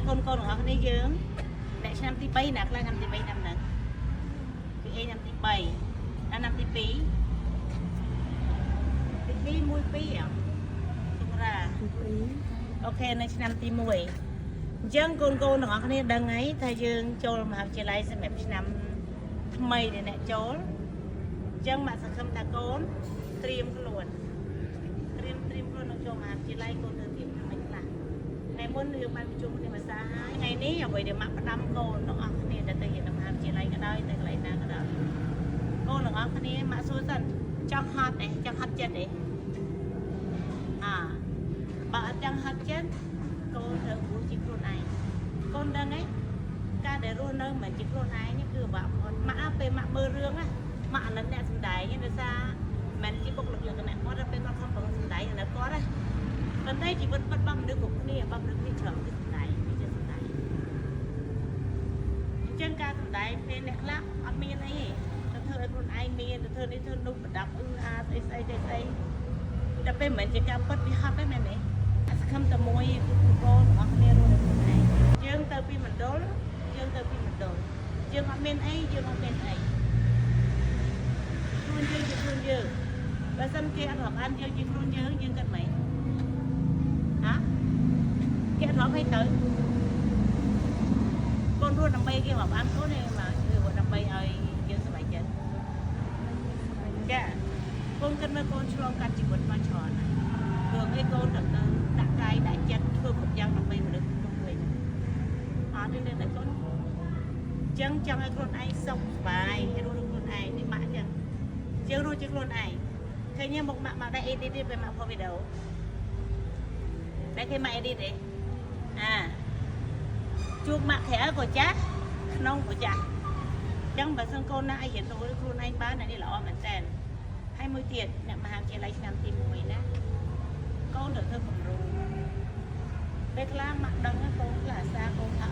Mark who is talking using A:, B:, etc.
A: កូនកូនទាំងអស់គ្នាយើងអ្នកឆ្នាំទី3ណាខ្លះឆ្នាំទី3ឆ្នាំហ្នឹងគឺអេឆ្នាំទី3អាឆ្នាំទី2ទី2 1 2អសុករា OK នៅឆ្នាំទី1អញ្ចឹងកូនកូនទាំងអស់គ្នាដឹងហើយថាយើងចូលមហាវិទ្យាល័យសម្រាប់ឆ្នាំថ្មីដែលអ្នកចូលអញ្ចឹងម៉ាក់សង្ឃឹមថាកូនត្រៀមខ្លួនត្រៀមត្រៀមខ្លួននឹងចូលមហាវិទ្យាល័យកូនទៅត្រៀមធ្វើម៉េចខ្លះថ្ងៃមុនយើងបានប្រជុំគ្នាភាសាហើយថ្ងៃនេះអ្វីដែលម៉ាក់ផ្ដាំកូនទាំងអស់គ្នាដែលទៅរៀននៅមហាវិទ្យាល័យក៏ដោយទៅកន្លែងណាក៏ដោយកូនទាំងអស់គ្នាម៉ាក់សួរសិនចង់ហត់ទេចង់ហត់ចិត្តទេអាបើអត់ចង់ហត់ចិត្តកូនត្រូវរស់ជាខ្លួនឯងកូនដឹងទេការដែលរស់នៅមិនមែនជាខ្លួនឯងនេះគឺពិបាកបំផុតម៉ាក់ពេលម៉ាក់មើលរឿងណាម៉ាក់អាណិតអ្នកសំដែងដោយសារមិនជាបុគ្គលិកលក្ខណៈគាត់ដល់ពេលគាត់ខំប្រឹងសំដែងអាណិតគាត់ណាប៉ុន្តែជីវិតពិតរបស់មនុស្សគ្រប់គ្នារបស់មនុស្សគ្នាច្រើនគឺសំដែងវាជាសំដែងអញ្ចឹងការសំដែងពេលអ្នកខ្លះអត់មានអីទេទៅធ្វើឲ្យខ្លួនឯងមានទៅធ្វើនេះធ្វើនោះប្រដាប់អឺអាស្អីស្អីស្អីស្អីដល់ពេលមិនមែនជាការពិតវាហត់ទេមែនទេអសខំតែមួយគឺកូនរបស់គ្នារស់នៅខ្លួនឯងយើងទៅពីមណ្ឌលយើងទៅពីមណ្ឌលយើងអត់មានអីយើងអត់មានអីខ្លួនយើងជាខ្លួនយើងបើសិនគេអត់រាប់អានយើងជាខ្លួនយើងយើងគិតម៉េចហ៎គេអត់រាប់ឲ្យទៅកូនរស់ដើម្បីគេរាប់អានកូនទេមកគឺដើម្បីឲ្យយើងសប្បាយចិត្តចាកូនគិតមើលកូនឆ្លងកាត់ជីវិតមកច្រើនហើយរឿងអីកូនត្រូវទៅដាក់កាយដាក់ចិត្តធ្វើគ្រប់យ៉ាងដើម្បីមនុស្សជុំវិញអត់ទេតែកូនចឹងចង់ឲ្យខ្លួនឯងសុខសប្បាយរស់ខ្លួនឯងនេះម៉ាក់ចឹងជាងរស់ជាខ្លួនឯងឃើញមកម៉ាក់មកដែរ edit ទេពេលម៉ាក់ផុសវីដេអូតែគេមក edit ទេអាជួបម៉ាក់ក្រៅក៏ចាស់ក្នុងក៏ចាស់ចឹងបើសិនកូនណាឲ្យរៀនទៅខ្លួនឯងបានអានេះល្អមែនតើហើយមួយទៀតអ្នកមហាវិទ្យាល័យឆ្នាំទី1ណាកូនត្រូវធ្វើគំរូពេលខ្លះម៉ាក់ដឹងកូនខ្លះអាសាកូនថា